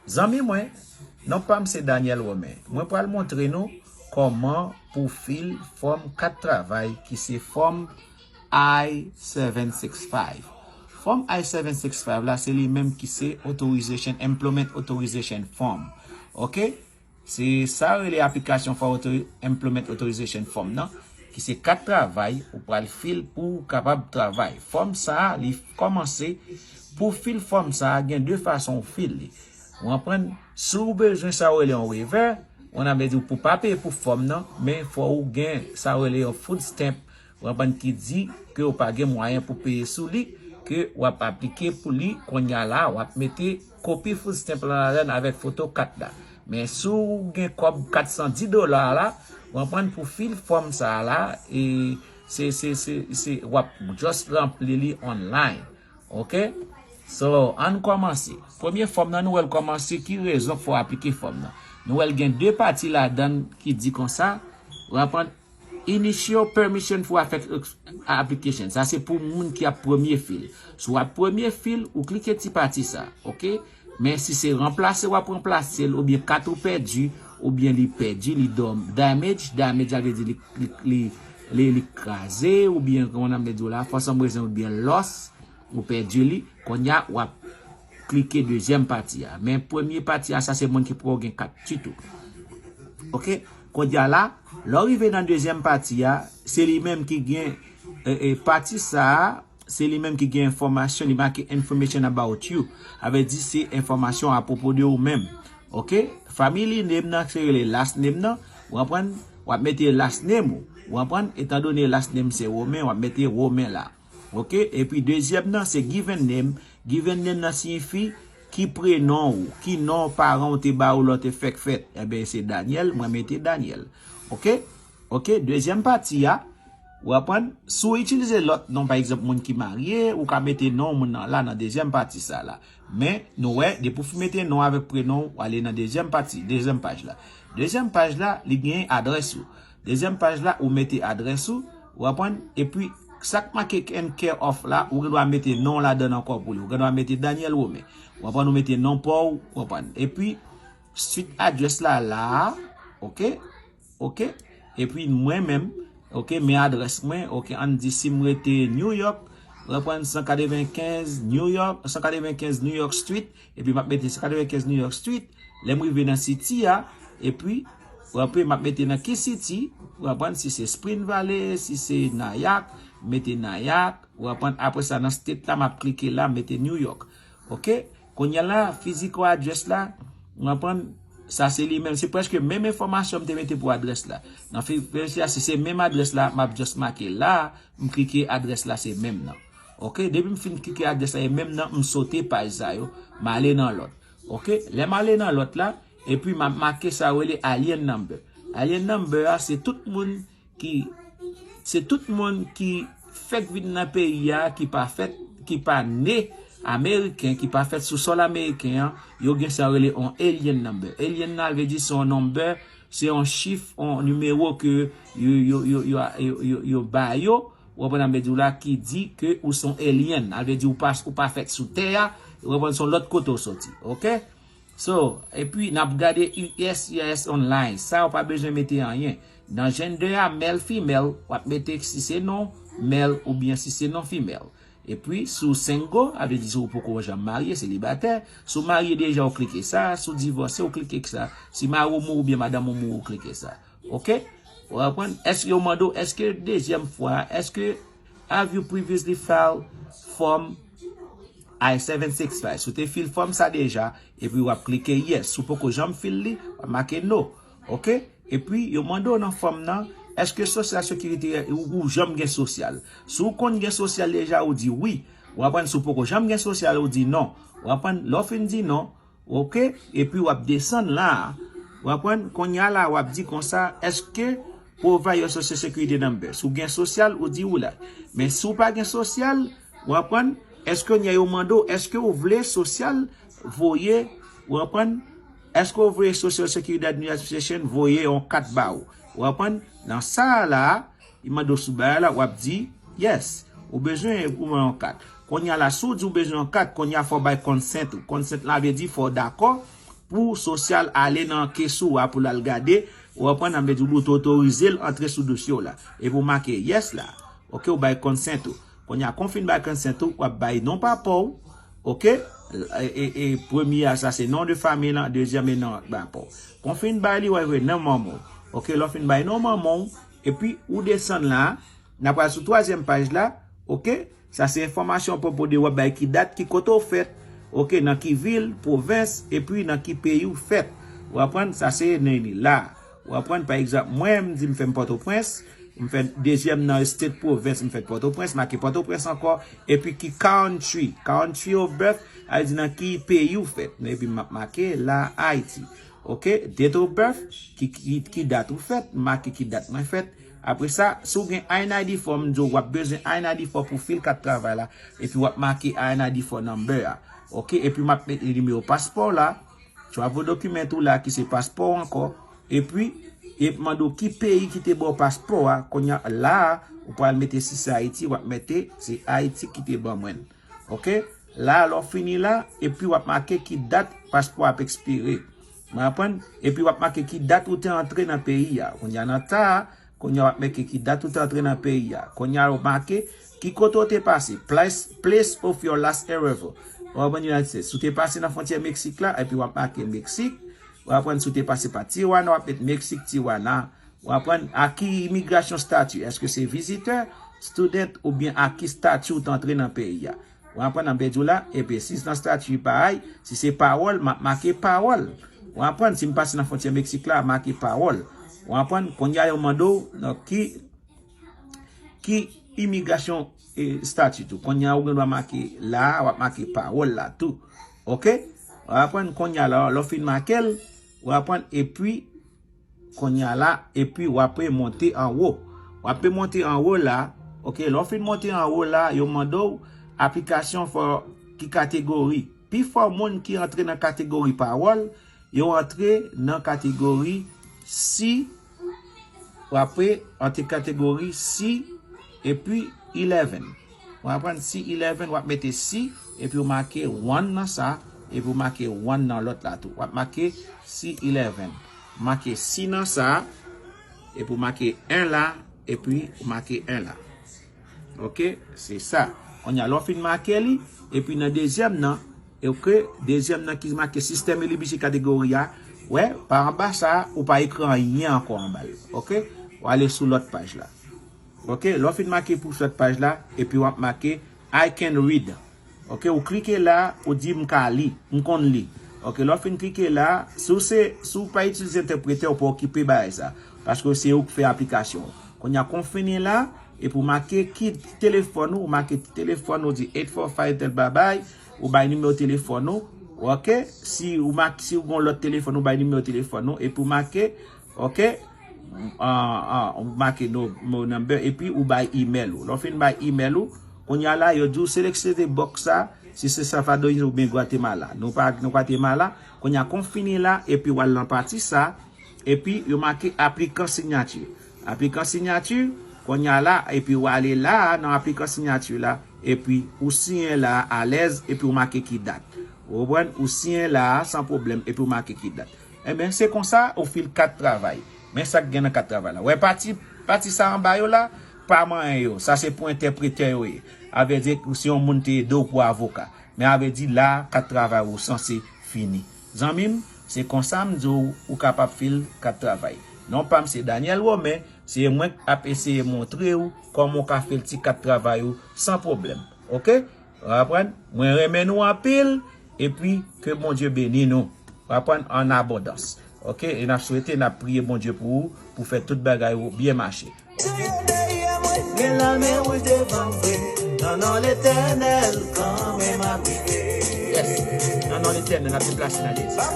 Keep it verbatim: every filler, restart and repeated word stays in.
Zanmi mwen, non pa m se Daniel Romain. Mwen pral montre nou kòman pou fil fòm kat travay ki se fòm I seven six five. Fòm I seven six five la, se li menm ki se authorization, employment authorization form. Oke? Se sa yo rele application for author-, employment authorization form nan, ki se kat travay ou pral fil pou w kapab travay. Fòm sa a, li kòmanse, pou fil fòm sa a, gen de fason ou fil li. Ou konprann, si w bezwen sa yo rele yon waiver, ou nan vle di pou pa peye pou fòm nan, men fò ou gen sa yo rele yon food stamp, ou konprann, ki di ke ou pa gen mwayen pou peye sou li, ke w ap aplike pou li, kounye a la, w ap mete kopi food stamp lan ladan avèk foto kat la. Men si w gen kòb kat san dis dola la, ou konprann, pou fil fòm sa a la, e se, se, se, se, w ap just ranpli li online. Oke? So, ann kòmanse. Premye fòm nan, nou wè l kòmanse, ki rezon k fè w aplike fòm nan. Nou wè l gen de pati ladan l ki di konsa, ou konprann, initial permission for affect application. Sa se pou moun ki ap premye fil. Si w ap premye fil, ou klike ti pati sa, oke? Men si se ranplase w ap ranplase l, oubyen kat ou pèdi, oubyen li pèdi, li dam-, damage, damage, sa vle di li, li, li, li, li kraze, oubyen, kòman n ap di w la, for some reason, oubyen loss, ou pèdi li, kounye a, w ap klike dezyèm pati a. Men premye pati a, sa se moun ki poko gen kat ditou. Oke? Kounye a la, lè w rive nan dezyèm pati a, se li menm ki gen, e, e, pati sa a, se li menm ki gen enfòmasyon, li make information about you. Sa vle di se enfòmasyon apwopo de ou menm. Oke? Family name nan, se rele last name nan. Ou konprann? W ap mete last name ou. Ou konprann? Etandone last name se Romain, w ap mete Romain la. Oke? Epi dezyèm nan, se given name. Given name nan siyifi ki prenon ou, ki non paran ou te ba ou lè w te fèk fèt. Enben, se Daniel, mwen mete Daniel. Oke? Oke? Dezyèm pati a, ou konprann? Si w itilize lòt non, pa egzanp, moun ki marye, ou ka mete non moun nan la nan dezyèm pati sa la. Men, nou wè, depi w fin mete non avèk prenon, w ale nan dezyèm pati, dezyèm paj la. Dezyèm paj la, li gen adrès ou. Dezyèm paj la, ou mete adrès ou, ou konprann? Epi, sa k make and care of la, ou gen dwa mete non w ladan l ankò pou li. Ou gen dwa mete Daniel Romain. Ou konprann? Ou mete non pa w, ou konprann? Epi, street address la la a, oke? Oke? Epi, mwen menm, oke, men adrès mwen, oke, ann di si m rete New York, ou konprann, san katrevenkenz New York, san katrevenkenz New York Street, epi m ap mete san katrevenkenz New York Street, lè m rive nan city a, epi, ou konprann, m ap mete nan ki city, ou konprann, si se Spring Valley, si se Nyack, m mete Nyack, ou konprann, apre sa, nan state la, m ap klike la, m mete New York. Oke? Kounye a la, physical address la, ou konprann, sa se li menm, se prèske menm enfòmasyon m te mete pou adrès la. Nan fi-, fi-, a, si se menm adrès la, m ap just make la, m klike adrès la, se menm nan. Oke, depi m fin klike adrès la, e menm nan, m sote paj sa yo, m ale nan lòt. Oke, lè m ale nan lòt la, epi m ap make sa yo rele alien number. Alien number a, se tout moun ki, se tout moun ki fèk vin nan peyi a, ki pa fèt, ki pa ne ameriken, ki pa fèt sou sòl ameriken an, yo gen sa yo rele on alien number. Alien nan vle di se on number, se on chif, on nimewo ke yo, yo, yo, yo, yo, yo, yo ba yo, ou konprann sa m vle di w la, ki di ke ou se on alien. Sa vle di ou pa, ou pa fèt sou tè a, ou konprann, se on lòt kote w soti. Oke? So, epi n ap gade U S C I S Online. Sa ou pa bezwen mete anyen. Nan gender a, male, female, w ap mete si se non male oubyen si se non female. Epi, si w single, sa vle di si w poko janm marye, selibatè. Si w marye deja, ou klike sa. Si w divòse, ou klike sa. Si mari w mouri oubyen madanm ou mouri, ou klike sa. Oke? Ou konprann? Èske yo mande w, èske dezyèm fwa, èske have you previously filed form I seven six five? Si w te fil fòm sa deja, epi w ap klike yes. Si w poko janm fil li, w ap make no. Oke? Epi, yo mande w nan fòm nan, èske Social Security ou, ou janm gen sosyal? Si w konn gen sosyal deja, ou di wi. Ou konprann, si w poko janm gen sosyal, ou di non. Ou konprann, lè w fin di non, oke, epi w ap desann la a. Ou konprann, kounye a la, w ap di konsa, èske provide your social security number? Si w gen sosyal, ou di wi la. Men si w pa gen sosyal, ou konprann, èske kounye a yo mande w, èske w vle sosyal voye, ou konprann, èske w vle Social Security Administration voye yon kat ba ou? Ou konprann, nan sa a la, li mande w sou bagay la, w ap di yes. Ou bezwen ou yon kat. Kounye a la, si w di w bezwen yon kat, kounye a fò w bay consent ou. Consent la vle di fò w dakò pou sosyal ale nan kes ou a pou l al gade, ou konprann, sa vle di ou te otorize l antre sou dosye w la. Epi w make yes la. Ok, ou bay consent ou. Kounye a, kon w fin bay consent ou, w ap bay non papa w. Ok? E, e, e premye a, sa se non de fanmi lan, dezyèm e non papa w. Kon w fin bay li, w ap voye non manman w. Ok, lè w fin bay non manman w, epi ou desann la, n a pral sou twazyèm paj la. Ok? Sa se enfòmasyon apwopo de w ap bay ki dat, ki kote w fèt, ok, nan ki vil, pwovens, epi nan ki peyi w fèt. Ou konprann? Sa se nen li la. Ou konprann? Pa egzanp, mwen, m di m fèt Pòtoprens, m fèt dezyèm nan state, pwovens, m fèt Pòtoprens, make Pòtoprens ankò, epi ki country, country of birth, sa vle di nan ki peyi w fèt, epi m ap make la Ayiti. Ok, date of birth, ki, ki, ki dat ou fèt, m make ki dat mwen fèt. Apre sa, si w gen I N I D four, m di w w ap bezwen I N I D four pou fil kat travay la, epi w ap make I N I D four number a. Ok, epi m ap met nimewo paspò w la, travel document ou la ki se paspò w ankò, epi, e mande w ki peyi ki te ba w paspò a, kounye a la, ou pral mete si se Ayiti, w ap mete se Ayiti ki te ban mwen l. Ok? La, lè w fini la, epi w ap make ki dat paspò a ap ekspire. Ou konprann? Epi w ap make ki dat ou te antre nan peyi a. Kounye a nan ta a, kounye a w ap make ki dat ou te antre nan peyi a. Kounye a w make ki kote w te pase, place, place of your last arrival. Ou konprann? United States. Si w te pase nan fwontyè Meksik la, epi w ap make Meksik. Ou konprann? Si w te pase pa Tijuana, w ap met Meksik, Tijuana. Ou konprann? A ki imigrasyon estati? Èske se vizitè, student, oubyen a ki estati w te antre nan peyi a? Ou konprann? Anben di w la, epi si se nan estati parèy, si se pawòl, m ap make pawòl. Ou konprann? Si m pase nan fwontyè Meksik la, make pawòl. Ou konprann? Kounye a yo mande w nan ki, ki imigrasyon, e, estati tou. Kounye a ou gen dwa make la, w ap make pawòl la tou. Ok? Ou konprann? Kounye a la, lè w fin make l, ou konprann? Epi, kounye a la, epi w ap remonte anwo. W ap remonte anwo la, ok, lè w fin monte anwo la, yo mande w aplikasyon fò ki kategori. Pifò moun ki antre nan kategori pawòl, yo antre nan kategori C, w ap antre kategori C, epi eleven. W ap pran C eleven, w ap mete C, epi w make one nan sa, epi w make one nan lòt la tou. W ap make C eleven. Make C nan sa, epi w make en la, epi w make en la. Ok, se sa. Kounye a, lè w fin make li, epi nan dezyèm nan, ok, dezyèm nan ki make sistèm elibilisite kategori a, wè, pa anba sa, ou pa ekri anyen ankò anba l. Ok, w ale sou lòt paj la. Ok, lè w fin make pou sòt paj la, epi w ap make I can read. Ok, ou klike la, ou di m ka li, m konn li. Ok, lè w fin klike la, si w se, si w pa itilize entèpretè, ou pa okipe bagay sa. Paske se ou k fè aplikasyon. Kounye a, kon w fini la, epi w make ki telefòn ou, ou make telefòn ou, di eight four five tel babay, ou bay nimewo telefòn ou. Ok, si ou make, si w gen yon lòt telefòn, ou bay nimewo telefòn ou, epi w make Ok? An, an, ou make no, no number, epi ou bay email ou. Lè w fin bay email ou, kounye a la, yo di w seleksyone box sa, si se Salvador oubyen Guatemala. Nou pa, nou Guatemala, kounye a kon w fini la, epi w al nan pati sa, epi yo make application signature. Application signature, kounye a la, epi w ale la, nan application signature la, epi ou siyen la, alèz, epi w make ki dat. Ou konprann? Ou siyen la, san pwoblèm, epi w make ki dat. Enben, se konsa ou fil kat travay. Men sa k gen nan kat travay la. Wè pati, pati sa anba yo la, pa manyen yo. Sa se pou entèpretè yo ye. A vle di, si yon moun te ede w pou avoka. Men a vle di la, kat travay ou sanse fini. Zanmi m, se konsa m di w, ou kapab fil kat travay. Non pa m se Daniel Romain, se mwen k ap eseye montre w kòman w ka fil ti kat travay ou san pwoblèm. Ok? Ou konprann? Mwen renmen nou anpil, epi ke Bondye beni nou. Ou konprann? An abondans. Ok? E n ap swete, n ap priye Bondye pou ou, pou fè tout bagay ou byen mache. Gen lame wouj devan vre, nan non Letènèl, kanmenm ap rive. Yes. Nan non Letènèl, n ap deplase nan lèzè.